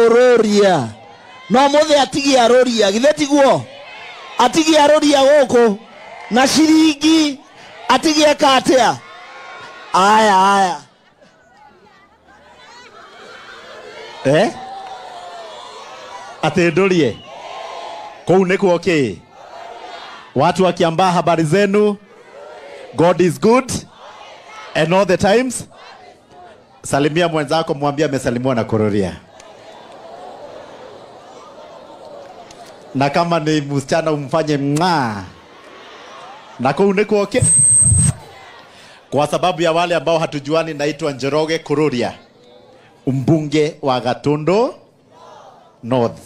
Kururia. No muthe atigia ruria, githe tiguo? Atigia ruria guku na ciringi atigie katia. Aya aya. Eh? Ati ndurie. Kuu nikuo ki? Watu wa Kiambaa, habari zenu? God is good and all the times. Salimia mwenzako, mwambie amesalimiwa na Kururia. Na kama ni msichana umfanye mwa. Na kuu nikuo ki? Kwa sababu ya wale ambao hatujuani, naitwa Njoroge Kururia, mbunge wa Gatundu North.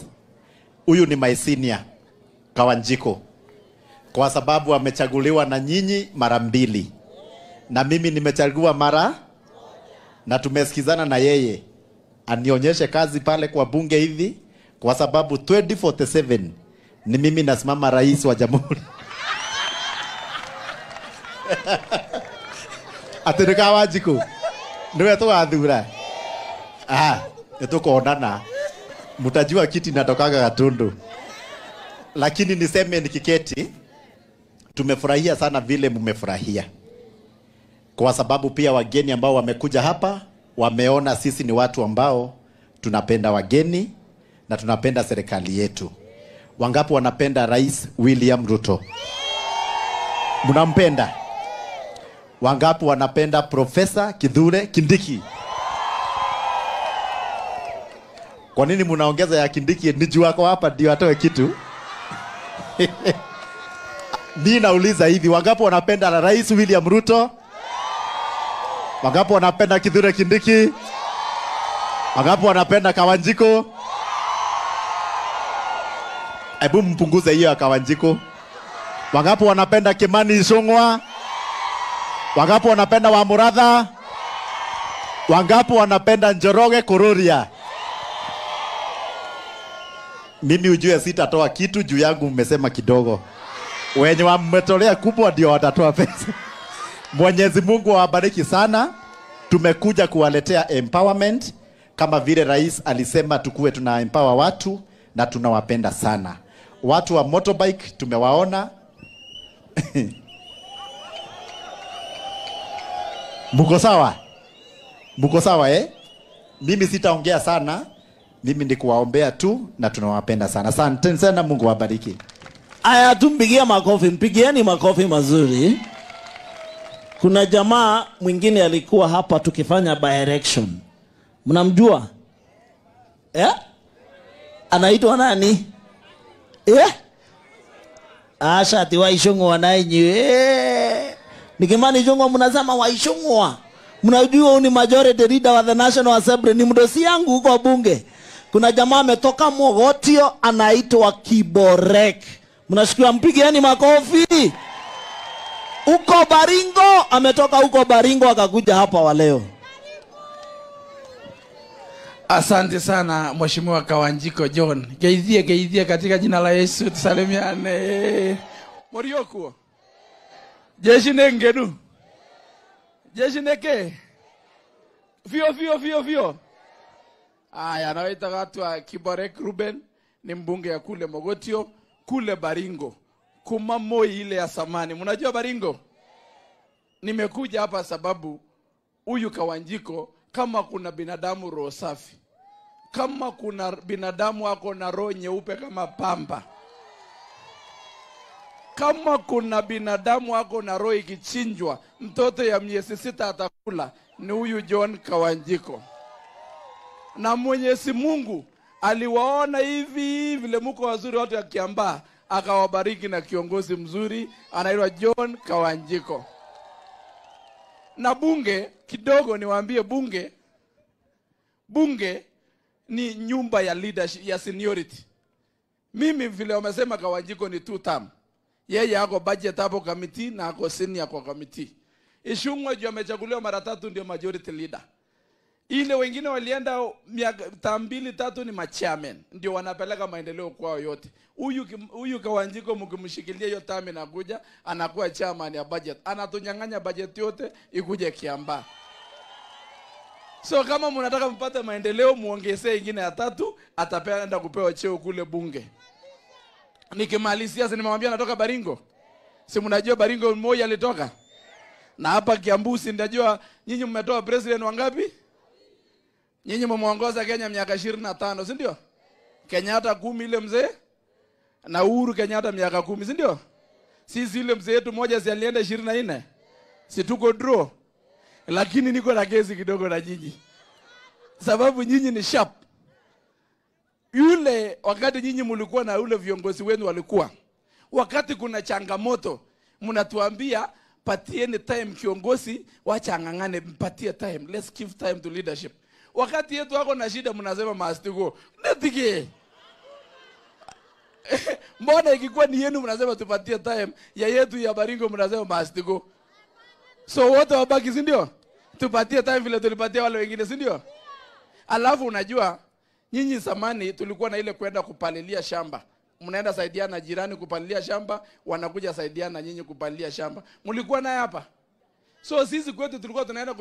Huyu ni my senior Kawanjiku, kwa sababu amechaguliwa na nyinyi mara mbili na mimi nimechagua mara, na tumesikizana na yeye anionyeshe kazi pale kwa bunge hivi, kwa sababu 2047 ni mimi nasimama rais wa jamhuri. Ati Kawanjiku niwe tugathura. Ah, tukonana mutajua kiti natokaga Gatundu. Lakini niseme nikiketi, tumefurahia sana vile mmefurahia, kwa sababu pia wageni ambao wamekuja hapa wameona sisi ni watu ambao tunapenda wageni na tunapenda serikali yetu. Wangapi wanapenda Rais William Ruto? Mnampenda? Wangapi wanapenda Profesa Kithure Kindiki? Kwa nini mnaongeza ya Kindiki? Ni juu wako hapa ndio atoe kitu. Mimi nauliza hivi, wangapi wanapenda Rais William Ruto? Wangapi wanapenda Kithure Kindiki? Wangapi wanapenda Kawanjiku? Hebu mpunguze hiyo ya Kawanjiku. Wangapi wanapenda Kimani Ichung'wa? Wangapi wanapenda Wamuratha? Wangapi wanapenda Njoroge Kururia? Mimi ujue sitatoa kitu juu yangu, mmesema kidogo. Wenye wametolea kubwa ndio watatoa pesa. Mwenyezi Mungu awabariki sana. Tumekuja kuwaletea empowerment kama vile rais alisema tukue tuna empower watu, na tunawapenda sana. Watu wa motorbike tumewaona. Muko sawa? Muko sawa eh? Mimi sitaongea sana. Mimi ni kuwaombea tu na tunawapenda sana. Asante sana, Mungu awabariki. Aya, tumpigie makofi, mpigieni makofi mazuri. Kuna jamaa mwingine alikuwa hapa tukifanya by election. Mnamjua? Eh? Anaitwa nani? Eh? Asha ati Waishung'wa na inyi. Eh. Ni Kimani Ichung'wa mnasema Waishung'wa. Mnajua huyu ni majority leader wa the National Assembly, ni mdosi yangu huko bunge. Kuna jamaa ametoka Mogotio anaitwa Kiborek. Mnashikiwa, mpigieni makofi. Uko Baringo, ametoka huko Baringo akakuja hapa wa leo. Asante sana Mheshimiwa Kawanjiku John. Geithie geithie katika jina la Yesu tusalimiane. Moriokuo. Jeshi nengenu. Jeshi neke. Fio fio fio fio. Aya, nawaita watu wa Kiborek Ruben, ni mbunge ya kule Mogotio, kule Baringo. Kumamoi ile ya samani. Mnajua Baringo? Nimekuja hapa sababu huyu Kawanjiku, kama kuna binadamu roho safi, kama kuna binadamu ako na roho nyeupe kama pamba, kama kuna binadamu ako na roho ikichinjwa mtoto ya miezi 6 atakula, ni huyu John Kawanjiku. Na Mwenyezi Mungu aliwaona hivi vile mko wazuri watu ya Kiambaa, akawabariki na kiongozi mzuri anaitwa John Kawanjiku. Na bunge kidogo niwaambie, bunge ni nyumba ya leadership, ya seniority. Mimi vile wamesema Kawanjiku ni 2 term. Yeye ako budget hapo committee na ako senior kwa committee. Ichung'wa juu amechaguliwa mara 3 ndio majority leader. Ile wengine walienda miaka 2 3 ni machairman, ndio wanapeleka maendeleo kwao yote. Huyu Kawanjiku mkimshikilia hiyo term inakuja, anakuwa chairman ya budget. Anatunyang'anya budget yote ikuje Kiambaa. So kama mnataka mpate maendeleo, muongezee ingine ya 3, atapenda kupewa cheo kule bunge. Nikimalizia, si nimemwambia natoka Baringo? Si mnajua Baringo mmoja alitoka? Na hapa Kiambu si ndajua nyinyi mmetoa president wangapi? Nyinyi mmeongoza Kenya miaka 25, si ndio? Kenyatta 10 ile mzee na Uhuru Kenyatta miaka 10, si ndio? Sisi ile mzee yetu mmoja si alienda 24. Si tuko draw. Lakini niko na kesi kidogo na nyinyi. Sababu nyinyi ni sharp. Yule wakati nyinyi mlikuwa na yule viongozi wenu walikuwa, wakati kuna changamoto mnatuambia patieni time kiongozi, wacha angangane, mpatie time. Let's give time to leadership. Wakati yetu wako na shida mnasema must go. Netike. Mbona ikikuwa ni yenu mnasema tupatie time, ya yetu ya Baringo mnasema must go. So wote wabaki, si ndio? Tupatie time vile tulipatia wale wengine, si ndio? Alafu unajua nyinyi zamani tulikuwa na ile kwenda kupalilia shamba. Mnaenda saidiana jirani kupalilia shamba, wanakuja saidiana nyinyi kupalilia shamba. Mlikuwa naye hapa? So sisi kwetu tulikuwa tunaenda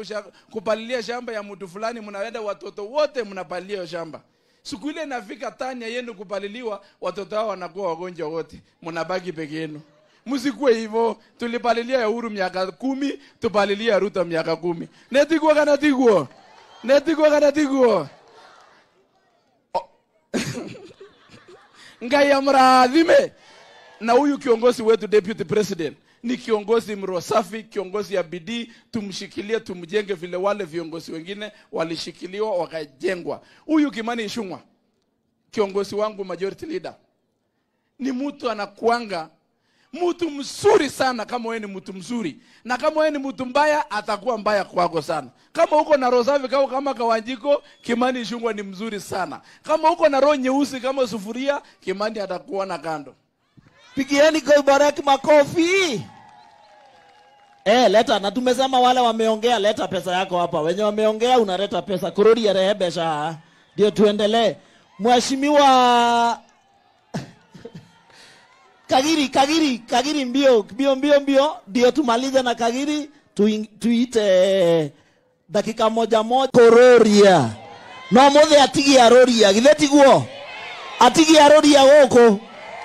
kupalilia shamba ya mtu fulani, mnaenda watoto wote mnapalilia hiyo shamba. Siku ile inafika tani yenu kupaliliwa, watoto hao wanakuwa wagonjwa wote, mnabaki peke yenu. Msikuwe hivyo. Tulipalilia Uhuru miaka 10, tupalilia Ruto miaka 10. Netiguo kana tiguo? Netiguo kana tiguo? Ngai amradhime. Na huyu kiongozi wetu deputy president ni kiongozi mrosafi, kiongozi ya bidii, tumshikilie, tumjenge vile wale viongozi wengine walishikiliwa wakajengwa. Huyu Kimani Ichung'wah, kiongozi wangu majority leader, ni mtu anakuanga mtu mzuri sana. Kama wewe ni mtu mzuri, na kama wewe ni mtu mbaya atakuwa mbaya kwako sana. Kama uko na roho safi kama Kawanjiko, Kimani Ichung'wah ni mzuri sana. Kama uko na roho nyeusi kama sufuria, Kimani atakuwa na kando. Pigieni Koibarek makofi. Leta, na tumesema wale wameongea, leta pesa yako hapa. Wenye wameongea unaleta pesa. Kurudi ya rehebesha. Ndio tuendelee. Mheshimiwa Kagiri, Kagiri, Kagiri mbio, mbio, mbio, mbio. Ndio tumalize na Kagiri, tuite dakika moja moja. Kororia. No mothe atigi ya roria. Githĩ tiguo? Atigi ya roria gũkũ.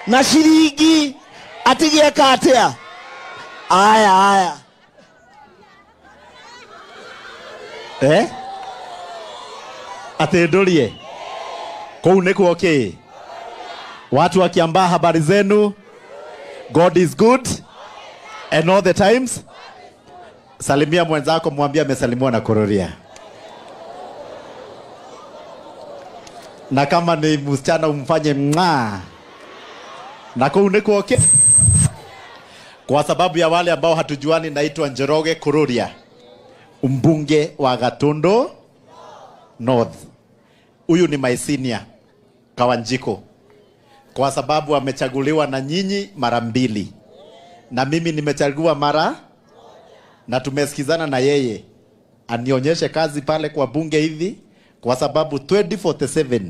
Na shiringi atigi ekatia. Aya, aya. Atĩ ndũrie. Kũu nĩkuo kĩ? Watu wa Kiambaa, habari zenu? God is good and all the times. Salimia mwenzako, mwambie amesalimiwa na Kororia. Na kama ni msichana umfanye mwa. Na kũu nĩkuo kĩ? Kwa sababu ya wale ambao hatujuani, naitwa Njoroge Kururia, mbunge wa Gatundu North. Huyu ni my senior Kawanjiko, kwa sababu amechaguliwa na nyinyi mara 2, na mimi nimechagua mara, na tumesikizana na yeye anionyeshe kazi pale kwa bunge hivi, kwa sababu 2047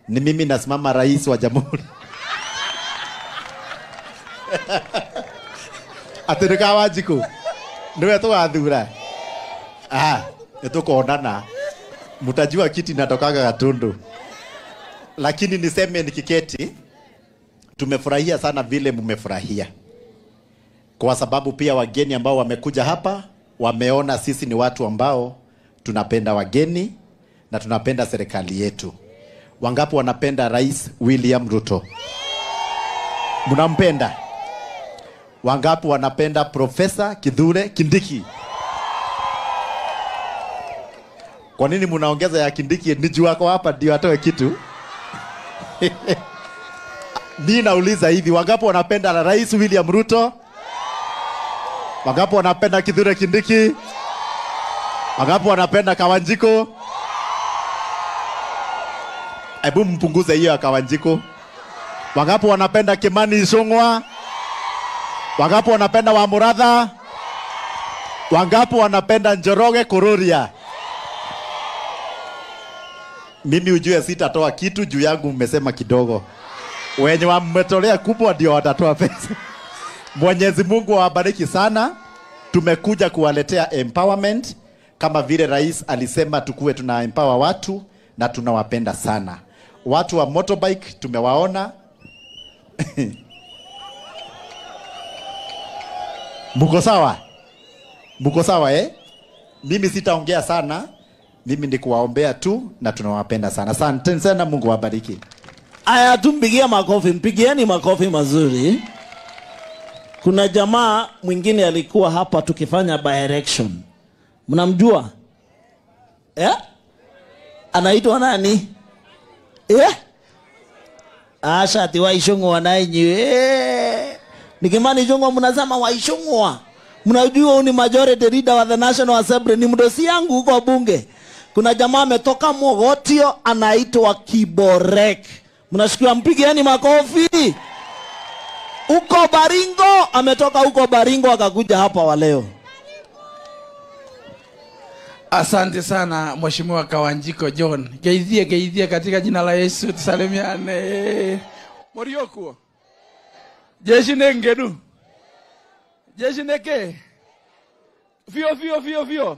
ni mimi nasimama rais wa jamhuri. Atĩ Kawanjiko niwe tũgathura. Nĩtũkonana, mtajua kiti natokaga Gatundu. Lakini niseme nikiketi, tumefurahia sana vile mmefurahia, kwa sababu pia wageni ambao wamekuja hapa wameona sisi ni watu ambao tunapenda wageni na tunapenda serikali yetu. Wangapi wanapenda Rais William Ruto? Mnampenda? Wangapi wanapenda Profesa Kithure Kindiki? Kwa nini mnaongeza ya Kindiki? Ni juu wako hapa ndio atoe kitu. Mimi nauliza hivi, wangapi wanapenda Rais William Ruto? Wangapi wanapenda Kithure Kindiki? Wangapi wanapenda Kawanjiko? Hebu mpunguze hiyo ya Kawanjiko. Wangapi wanapenda Kimani Ichung'wah? Wangapi wanapenda Wamuratha? Wangapi wanapenda Njoroge Kururia? Mimi ujue sitatoa kitu juu yangu, mmesema kidogo. Wenye wametolea kubwa ndio watatoa pesa. Mwenyezi Mungu awabariki sana. Tumekuja kuwaletea empowerment. Kama vile rais alisema tukuwe tuna empower watu na tunawapenda sana. Watu wa motorbike tumewaona. Muko sawa? Muko sawa eh? Mimi sitaongea sana. Mimi ni kuwaombea tu na tunawapenda sana. Asante sana, Mungu awabariki. Aya, tumpigie makofi, mpigieni makofi mazuri. Kuna jamaa mwingine alikuwa hapa tukifanya by election. Mnamjua? Eh? Anaitwa nani? Eh? Asha ati Waishong'wa na eh. Ni Kimani Ichung'wa mnasema Waishong'wa. Mnajua huyu ni majority leader wa the National Assembly, ni mdosi yangu huko bunge. Kuna jamaa ametoka Mogotio anaitwa Kiborek. Mnashikiwa, mpigieni makofi. Uko Baringo, ametoka huko Baringo akakuja hapa wa leo. Asante sana Mheshimiwa Kawanjiko John. Geithie geithie katika jina la Yesu tusalimiane. Moriokuo. Jeshi nengenu. Jeshi neke. Fio fio fio fio.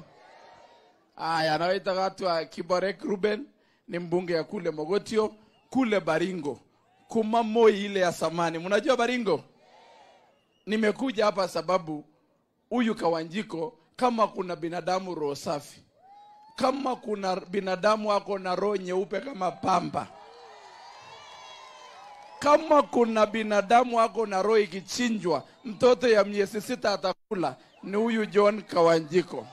Aya, nawaita watu wa Kiborek Ruben ni mbunge ya kule Mogotio, kule Baringo. Kumamoi ile ya samani. Mnajua Baringo? Nimekuja hapa sababu huyu Kawanjiko, kama kuna binadamu roho safi, kama kuna binadamu ako na roho nyeupe kama pamba, kama kuna binadamu ako na roho ikichinjwa mtoto ya miezi 6 atakula, ni huyu John Kawanjiko.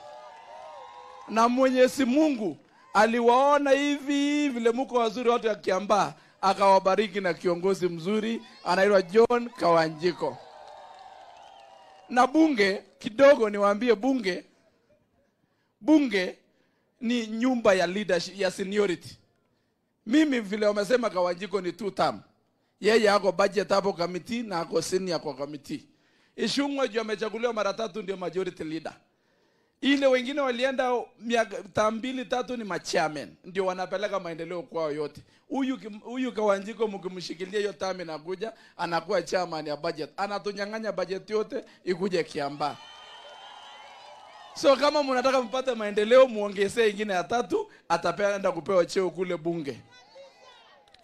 Na Mwenyezi Mungu aliwaona hivi vile muko wazuri watu ya Kiambaa, akawabariki na kiongozi mzuri anaitwa John Kawanjiko. Na bunge kidogo niwaambie, bunge ni nyumba ya leadership, ya seniority. Mimi vile wamesema Kawanjiko ni 2 term. Yeye ako budget hapo committee na ako senior kwa committee. Ichung'wa juu amechaguliwa mara 3 ndio majority leader. Ile wengine walienda miaka 2 3 ni machairman, ndio wanapeleka maendeleo kwao yote. Huyu Kawanjiko mkimshikilia hiyo term inakuja, anakuwa chairman ya budget. Anatunyang'anya budget yote ikuje Kiambaa. So kama mnataka mpate maendeleo muongezee ingine ya 3, atapenda kupewa cheo kule bunge.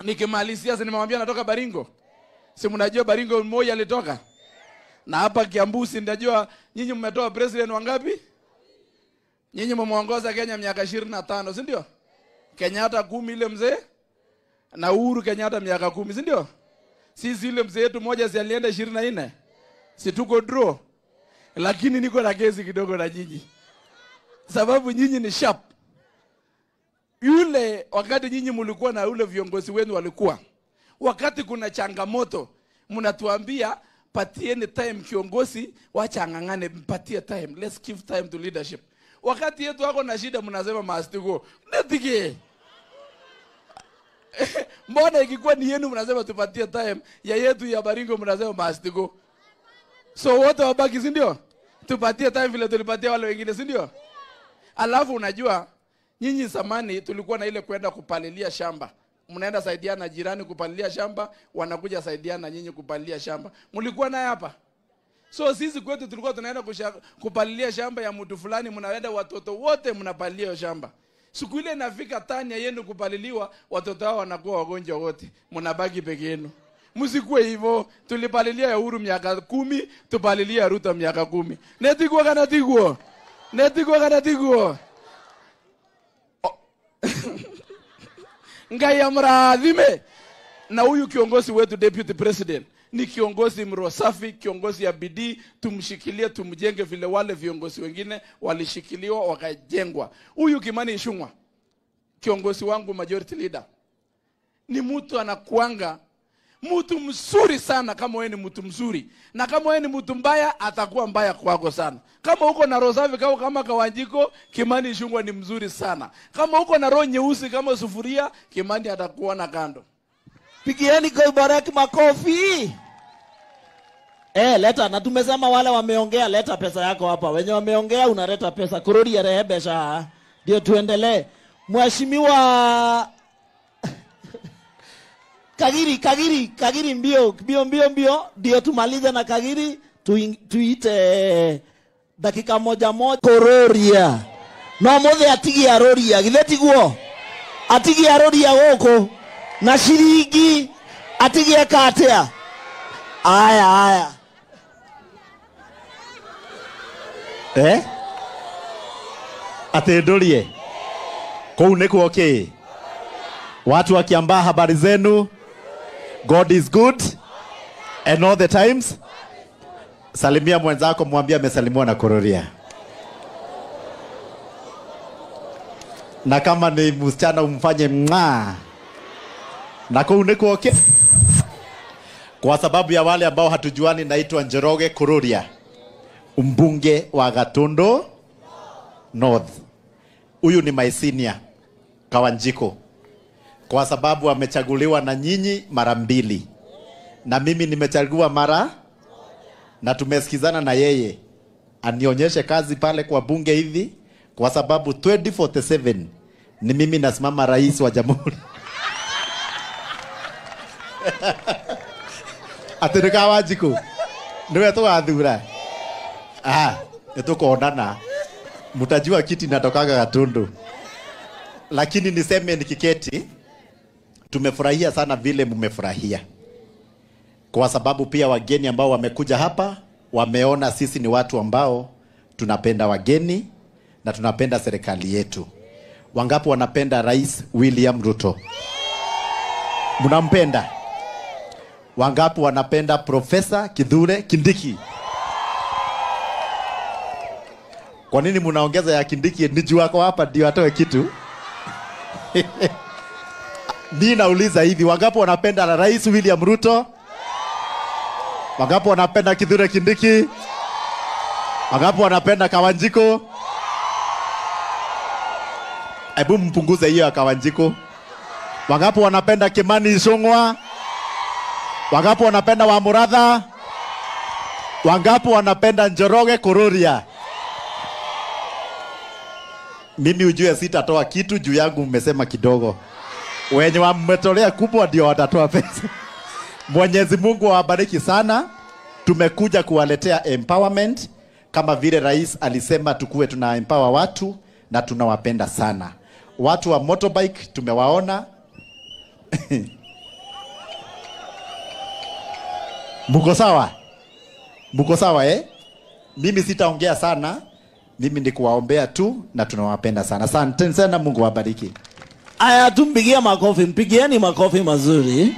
Nikimalizia, si nimemwambia natoka Baringo. Si mnajua Baringo mmoja alitoka? Na hapa Kiambu si ndajua nyinyi mmetoa president wangapi? Nyinyi mmeongoza Kenya miaka 25, si ndio? Kenyatta 10 ile mzee na Uhuru Kenyatta miaka 10, si ndio? Sisi ile mzee yetu mmoja si alienda 24. Si tuko draw. Lakini niko na kesi kidogo na nyinyi. Sababu nyinyi ni sharp. Yule wakati nyinyi mlikuwa na yule viongozi wenu walikuwa, wakati kuna changamoto mnatuambia patieni time kiongozi, wacha angangane, mpatie time. Let's give time to leadership. Wakati yetu wako na shida mnasema must go. Netike. Mbona ikikuwa ni yenu mnasema tupatie time, ya yetu ya Baringo mnasema must go. So wote wabaki, si ndio? Tupatie time vile tulipatia wale wengine, si ndio? Alafu unajua nyinyi zamani tulikuwa na ile kwenda kupalilia shamba. Mnaenda saidiana jirani kupalilia shamba, wanakuja saidiana nyinyi kupalilia shamba. Mlikuwa naye hapa? So sisi kwetu tulikuwa tunaenda kupalilia shamba ya mtu fulani, mnaenda watoto wote mnapalilia shamba. Siku ile inafika tania yenu kupaliliwa, watoto hao wanakuwa wagonjwa wote, mnabaki peke yenu. Msikuwe hivyo. Tulipalilia ya Uhuru miaka 10, tupalilia Ruto miaka 10. Netiguo kana tiguo. Netiguo kana tiguo. Ngai amradhime. Na huyu kiongozi wetu deputy president ni kiongozi mrosafi, kiongozi ya bidii. Tumshikilie, tumjenge vile wale viongozi wengine walishikiliwa wakajengwa. Huyu Kimani Ichung'wa, kiongozi wangu majority leader, ni mtu anakuanga mtu mzuri sana. Kama wewe ni mtu mzuri, na kama wewe ni mtu mbaya atakuwa mbaya kwako sana. Kama uko na roho safi kama Kawanjiko, Kimani Ichung'wa ni mzuri sana. Kama uko na roho nyeusi kama sufuria, Kimani atakuwa na kando. Pigieni Kiborek makofi. Leta, na tumesema wale wameongea leta pesa yako hapa. Wenye wameongea unaleta pesa. Kurudi ya rehebesha. Ndio tuendelee. Mheshimiwa Kagiri, Kagiri, Kagiri mbio, mbio, mbio, mbio. Ndio tumalize na Kagiri, tuite dakika moja moja. Kororia. No muthe atigia roria githe tiguo atigia roria guku na shiringi atigie katia. Aya aya. Eh? Ati ndurie kuu nikuo ki? Watu wa Kiambaa, habari zenu? God is good and all the times. Salimia mwenzako, mwambie amesalimiwa na Kururia. Na kama ni msichana umfanye mwa. Na kuu nikuo ki? Kwa sababu ya wale ambao hatujuani, naitwa Njoroge Kururia, mbunge wa Gatundu North. Huyu ni my senior Kawanjiko, kwa sababu amechaguliwa na nyinyi mara mbili na mimi nimechagua mara, na tumesikizana na yeye anionyeshe kazi pale kwa bunge hivi, kwa sababu 2047 ni mimi nasimama rais wa jamhuri. Ati Kawanjiko niwe tugathura. Ah, nitukonana. Mtajua kiti natokaga Gatundu. Lakini niseme nikiketi, tumefurahia sana vile mmefurahia. Kwa sababu pia wageni ambao wamekuja hapa wameona sisi ni watu ambao tunapenda wageni na tunapenda serikali yetu. Wangapi wanapenda Rais William Ruto? Mnampenda? Wangapi wanapenda Profesa Kithure Kindiki? Kwa nini mnaongeza ya Kindiki? Ni juu wako hapa ndio atoe kitu. Mimi nauliza hivi, wangapi wanapenda Rais William Ruto? Wangapi wanapenda Kithure Kindiki? Wangapi wanapenda Kawanjiko? Hebu mpunguze hiyo ya Kawanjiko. Wangapi wanapenda Kimani Ichung'wa? Wangapi wanapenda Wamuratha? Wangapi wanapenda Njoroge Kururia? Mimi ujue sitatoa kitu juu yangu, mmesema kidogo. Wenye wametolea kubwa ndio watatoa pesa. Mwenyezi Mungu awabariki sana. Tumekuja kuwaletea empowerment kama vile rais alisema tukue tuna empower watu, na tunawapenda sana. Watu wa motorbike tumewaona. Mko sawa? Mko sawa eh? Mimi sitaongea sana. Mimi ni kuwaombea tu na tunawapenda sana. Asante sana, Mungu awabariki. Aya, tumpigie makofi, mpigieni makofi mazuri.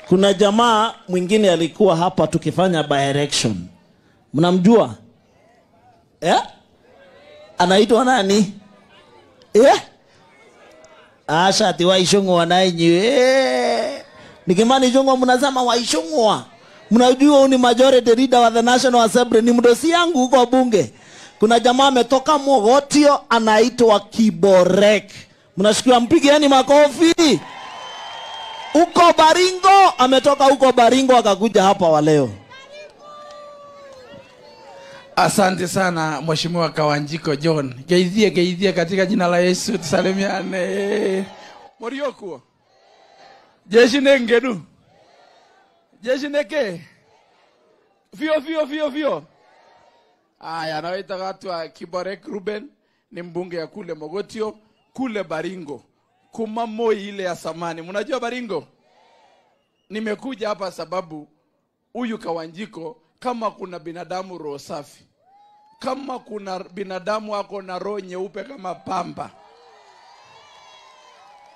Kuna jamaa mwingine alikuwa hapa tukifanya by election. Mnamjua? Eh? Anaitwa nani? Eh? Asha ati Waishong'wa na eh. Ni Kimani Ichung'wa mnasema Waishong'wa. Mnajua huyu ni majority leader wa the National Assembly, ni mdosi yangu huko bunge. Kuna jamaa ametoka Mogotio anaitwa Kiborek. Mnashikiwa, mpigieni makofi. Uko Baringo, ametoka huko Baringo akakuja hapa wa leo. Asante sana Mheshimiwa Kawanjiko John. Geithie geithie katika jina la Yesu tusalimiane. Moriokuo. Jeshi nengenu. Jeshi neke. Fio fio fio fio. Aya, anaita watu wa Kiborek Ruben ni mbunge ya kule Mogotio, kule Baringo. Kuma Moi ile ya samani. Mnajua Baringo? Nimekuja hapa sababu huyu Kawanjiko, kama kuna binadamu roho safi, kama kuna binadamu ako na roho nyeupe kama pamba,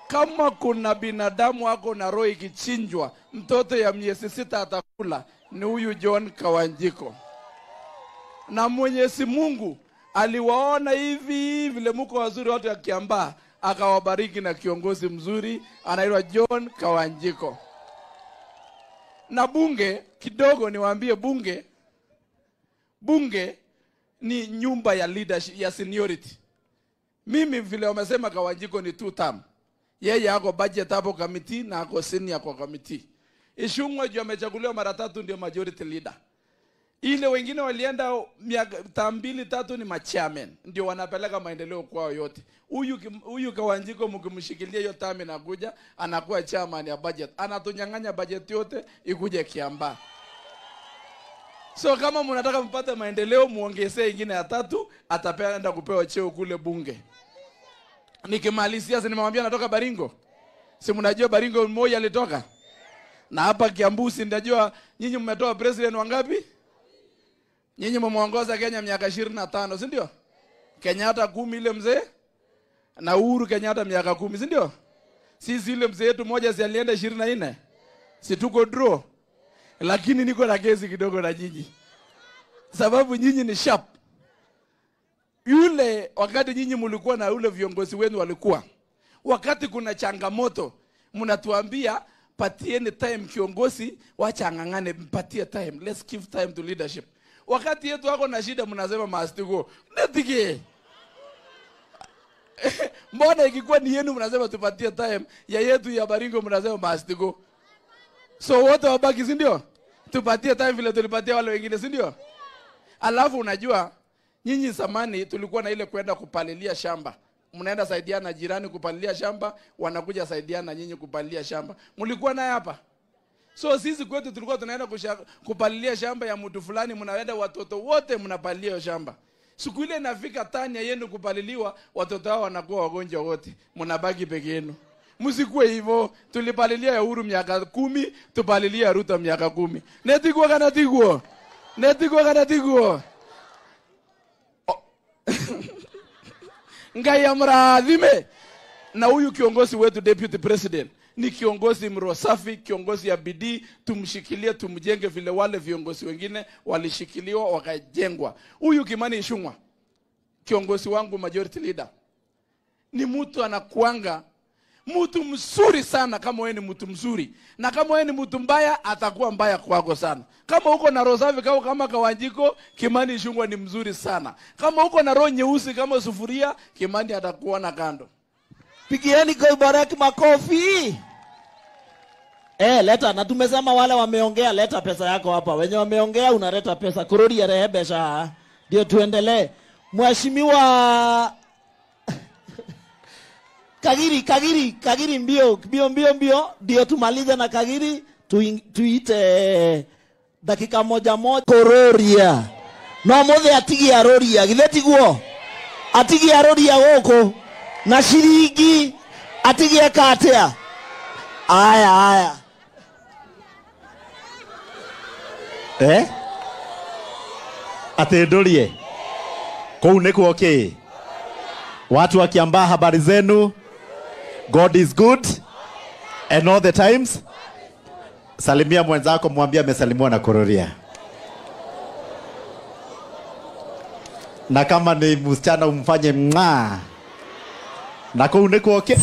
kama kuna binadamu ako na roho ikichinjwa mtoto ya miezi 6 atakula, ni huyu John Kawanjiko. Na Mwenyezi Mungu aliwaona hivi vile mko wazuri watu ya Kiambaa, akawabariki na kiongozi mzuri anaitwa John Kawanjiko. Na bunge kidogo niwaambie, bunge ni nyumba ya leadership, ya seniority. Mimi vile wamesema Kawanjiko ni 2 term. Yeye ako budget hapo committee na ako senior kwa committee. Ichung'wa juu amechaguliwa mara 3 ndio majority leader. Ile wengine walienda miaka 2 3 ni machairman, ndio wanapeleka maendeleo kwao yote. Huyu Kawanjiko mkimshikilia hiyo term inakuja, anakuwa chairman ya budget. Anatunyang'anya budget yote ikuje Kiambaa. So kama mnataka mpate maendeleo, muongezee ingine ya 3, ataenda kupewa cheo kule bunge. Nikimalizia, si nimemwambia natoka Baringo? Si mnajua Baringo mmoja alitoka? Na hapa Kiambu si ndajua nyinyi mmetoa president wangapi? Nyinyi mmeongoza Kenya miaka 25, si ndio? Kenyatta 10 ile mzee na Uhuru Kenyatta miaka 10, si ndio? Sisi ile mzee yetu moja si alienda 24. Si tuko draw. Lakini niko na kesi kidogo na nyinyi. Sababu nyinyi ni sharp. Yule wakati nyinyi mlikuwa na yule viongozi wenu walikuwa, wakati kuna changamoto mnatuambia patieni time kiongozi, wacha angangane, mpatie time. Let's give time to leadership. Wakati yetu wako na shida mnasema must go. Netike. Mbona ikikuwa ni yenu mnasema tupatie time, ya yetu ya Baringo mnasema must go. So wote wabaki, si ndio? Tupatie time vile tulipatia wale wengine, si ndio? Alafu unajua nyinyi zamani tulikuwa na ile kwenda kupalilia shamba. Mnaenda saidiana jirani kupalilia shamba, wanakuja saidiana nyinyi kupalilia shamba. Mlikuwa naye hapa. So sisi kwetu tulikuwa tunaenda kupalilia shamba ya mtu fulani, mnaenda watoto wote mnapalilia shamba. Siku ile inafika tania yenu kupaliliwa, watoto hao wanakuwa wagonjwa wote, mnabaki peke yenu. Msikuwe hivyo. Tulipalilia ya Uhuru miaka 10, tupalilia Ruto miaka 10. Netigwo kana tigwo? Netigwo kana tigwo? Ngai amradhime. Na huyu kiongozi wetu deputy president ni kiongozi mrosafi, kiongozi ya bidii. Tumshikilie, tumjenge vile wale viongozi wengine walishikiliwa wakajengwa. Huyu Kimani Ichung'wah, kiongozi wangu majority leader, ni mtu anakuanga mtu mzuri sana. Kama wewe ni mtu mzuri, na kama wewe ni mtu mbaya atakuwa mbaya kwako sana. Kama uko na roho safi kama Kawanjiko, Kimani Ichung'wah ni mzuri sana. Kama uko na roho nyeusi kama sufuria, Kimani atakuwa na kando. Pigieni Koiborek makofi. Leta, na tumesema wale wameongea, leta pesa yako hapa. Wenye wameongea unaleta pesa. Kurudi ya rehebesha. Ndio tuendelee. Mheshimiwa Kagiri, Kagiri, Kagiri mbio, mbio, mbio, mbio. Ndio tumalize na Kagiri, tuite dakika moja moja. Kororia. No mothe atigi aroria, githe tiguo? Atigi aroria goko. Na shiringi atigi ekatia. Aya, aya. Atendorie. Kou nikuo ki? Watu wa Kiambaa, habari zenu? God is good and all the times. Salimia mwenzako, mwambie amesalimiwa na Kororia. Na kama ni msichana umfanye mwa. Na kou nikuo ki?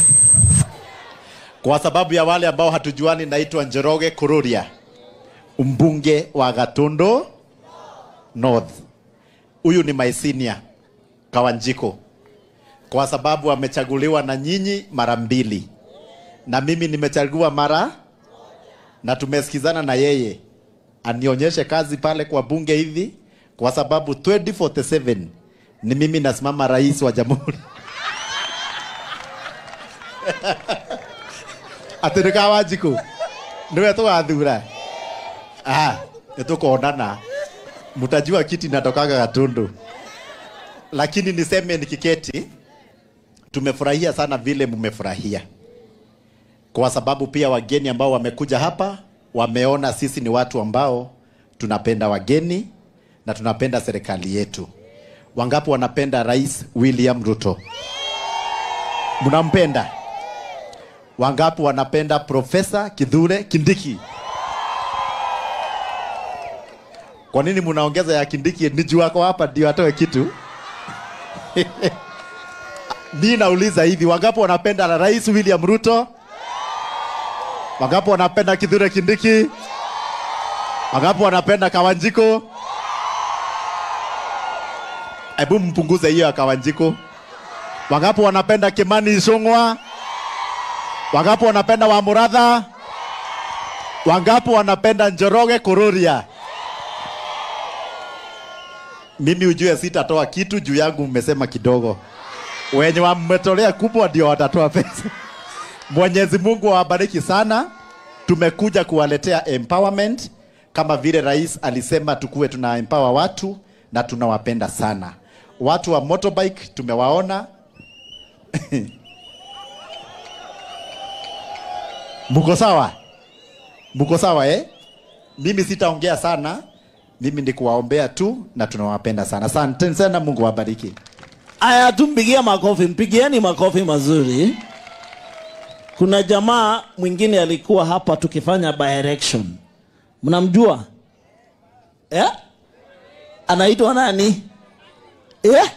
Kwa sababu ya wale ambao hatujuani, naitwa Njoroge Kururia, mbunge wa Gatundu North. Huyu ni my senior Kawanjiko, kwa sababu amechaguliwa na nyinyi mara 2, na mimi nimechagua mara, na tumesikizana na yeye anionyeshe kazi pale kwa bunge hivi, kwa sababu 2047 ni mimi nasimama rais wa jamhuri. Atĩ Kawanjiko niwe tũgathura. Nĩtũkonana, mtajua kiti natokaga Gatundu. Lakini niseme nikiketi, tumefurahia sana vile mmefurahia, kwa sababu pia wageni ambao wamekuja hapa wameona sisi ni watu ambao tunapenda wageni na tunapenda serikali yetu. Wangapi wanapenda Rais William Ruto? Mnampenda? Wangapi wanapenda Profesa Kithure Kindiki? Kwa nini mnaongeza ya Kindiki? Ni juu wako hapa ndio atoe kitu. Mimi nauliza hivi, wangapi wanapenda Rais William Ruto? Wangapi wanapenda Kithure Kindiki? Wangapi wanapenda Kawanjiko? Hebu mpunguze hiyo ya Kawanjiko. Wangapi wanapenda Kimani Ichung'wah? Wangapi wanapenda Wamuratha? Wangapi wanapenda Njoroge Kururia? Mimi ujue sitatoa kitu juu yangu, mmesema kidogo. Wenye wametolea kubwa ndio watatoa pesa. Mwenyezi Mungu awabariki sana. Tumekuja kuwaletea empowerment. Kama vile rais alisema tukuwe tuna empower watu na tunawapenda sana. Watu wa motorbike tumewaona. Muko sawa? Muko sawa eh? Mimi sitaongea sana. Mimi ni kuwaombea tu na tunawapenda sana. Asante sana, Mungu awabariki. Aya, tumpigie makofi, mpigieni makofi mazuri. Kuna jamaa mwingine alikuwa hapa tukifanya by-election. Mnamjua? Eh? Anaitwa nani? Eh?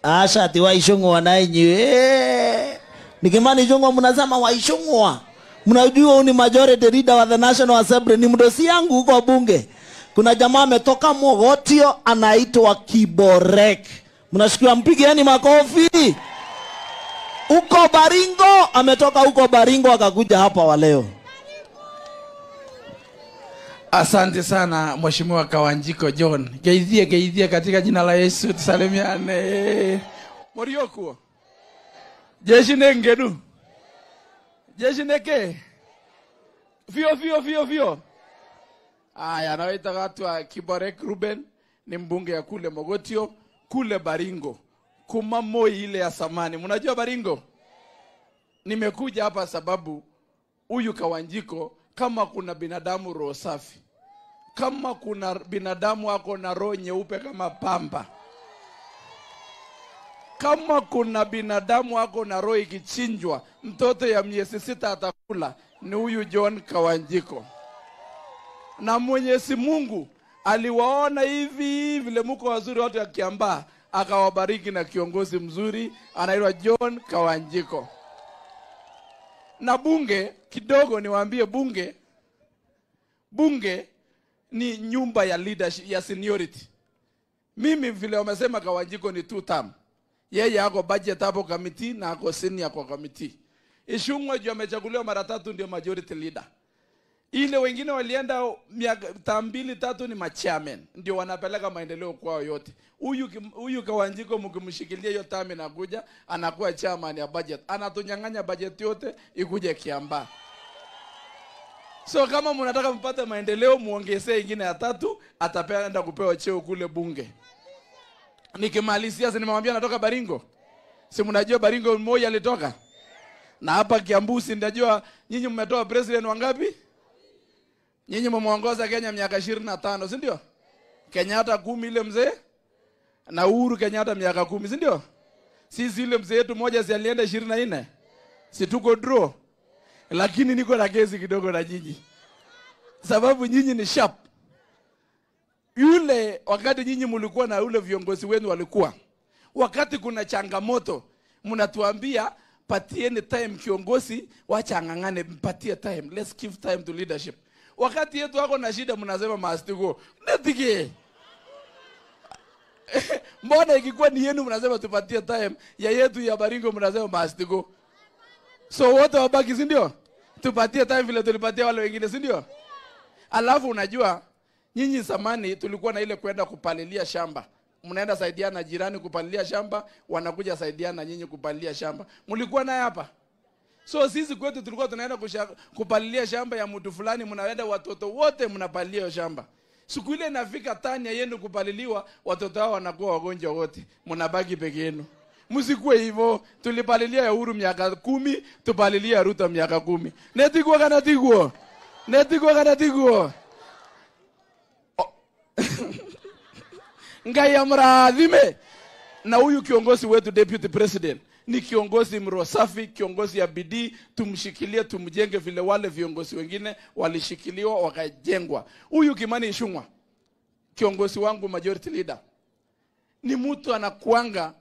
Asha ati Waishung'wa na inyu. Eh. Nikimani Ichung'wa mnasema Waishung'wa. Mnajua huyu ni majority leader wa the National Assembly, ni mdosi yangu huko bunge. Kuna jamaa ametoka Mogotio anaitwa Kiborek. Mnashikiwa, mpigieni makofi. Uko Baringo, ametoka huko Baringo akakuja hapa wa leo. Asante sana Mheshimiwa Kawanjiko John. Geithie geithie katika jina la Yesu tusalimiane. Moriokuo. Jeshi ne ngenu. Jeshi neke. Fio fio fio fio. Aya, anaita watu wa Kiborek Ruben ni mbunge ya kule Mogotio, kule Baringo. Kumamoi ile ya samani. Mnajua Baringo? Nimekuja hapa sababu huyu Kawanjiko, kama kuna binadamu roho safi, kama kuna binadamu ako na roho nyeupe kama pamba, kama kuna binadamu ako na roho ikichinjwa mtoto ya miezi 6 atakula, ni huyu John Kawanjiko. Na Mwenyezi Mungu aliwaona hivi vile muko wazuri watu ya Kiambaa, akawabariki na kiongozi mzuri anaitwa John Kawanjiko. Na bunge kidogo niwaambie, bunge ni nyumba ya leadership, ya seniority. Mimi vile wamesema Kawanjiko ni 2 term. Yeye ako budget hapo committee na ako senior kwa committee. Ichung'wa juu amechaguliwa mara 3 ndio majority leader. Ile wengine walienda term 2 3 ni machairman, ndio wanapeleka maendeleo kwao yote. Huyu Kawanjiko mkimshikilia hiyo term inakuja, anakuwa chairman ya budget. Anatunyang'anya budget yote ikuje Kiambaa. So kama mnataka mpate maendeleo muongezee ingine ya 3, atapenda kupewa cheo kule bunge. Nikimalizia, si nimemwambia natoka Baringo? Si mnajua Baringo mmoja alitoka? Na hapa Kiambu si ndajua nyinyi mmetoa president wangapi? Nyinyi mmeongoza Kenya miaka 25, si ndio? Kenyatta 10 ile mzee na Uhuru Kenyatta miaka 10, si ndio? Sisi ile mzee yetu moja si alienda 24. Si tuko draw. Lakini niko na kesi kidogo na nyinyi. Sababu nyinyi ni sharp. Yule wakati nyinyi mlikuwa na yule viongozi wenu walikuwa, wakati kuna changamoto mnatuambia patieni time kiongozi, wacha angangane, mpatie time. Let's give time to leadership. Wakati yetu wako na shida mnasema mastigo. Netike. Mbona ikikuwa ni yenu mnasema tupatie time, ya yetu ya Baringo mnasema mastigo. So wote wabaki, si ndio? Tupatie time vile tulipatia wale wengine, si ndio? Alafu unajua nyinyi zamani tulikuwa na ile kwenda kupalilia shamba. Mnaenda saidiana jirani kupalilia shamba, wanakuja saidiana nyinyi kupalilia shamba. Mlikuwa naye hapa? So sisi kwetu tulikuwa tunaenda kupalilia shamba ya mtu fulani, mnaenda watoto wote mnapalilia shamba. Siku ile inafika tani yenu kupaliliwa, watoto hao wanakuwa wagonjwa wote, mnabaki peke yenu. Msikuwe hivyo. Tulipalilia Uhuru miaka 10, tupalilia Ruto miaka 10. Netigwa kana tigwo. Netigwa kana tigwo. Ngai amradhime. Na huyu kiongozi wetu deputy president ni kiongozi mroho safi, kiongozi ya bidii, tumshikilie, tumjenge vile wale viongozi wengine walishikiliwa wakajengwa. Huyu Kimani Ichung'wa, kiongozi wangu majority leader, ni mtu anakuanga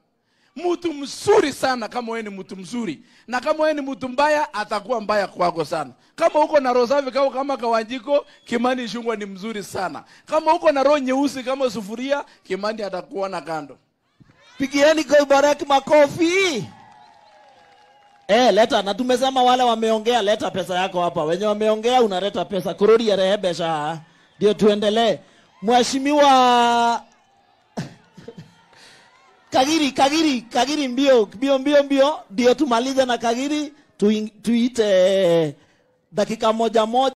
mtu mzuri sana. Kama wewe ni mtu mzuri, na kama wewe ni mtu mbaya atakuwa mbaya kwako sana. Kama uko na roho safi kama Kawanjiko, Kimani Ichung'wa ni mzuri sana. Kama uko na roho nyeusi kama sufuria, Kimani atakuwa na kando. Pigieni Kiborek makofi. Leta, na tumesema wale wameongea, leta pesa yako hapa. Wenye wameongea unaleta pesa. Kurudi ya rehebesha. Ndio tuendelee. Mheshimiwa Kagiri mbio mbio mbio mbio, ndio tumalize na Kagiri, tuite dakika moja moja.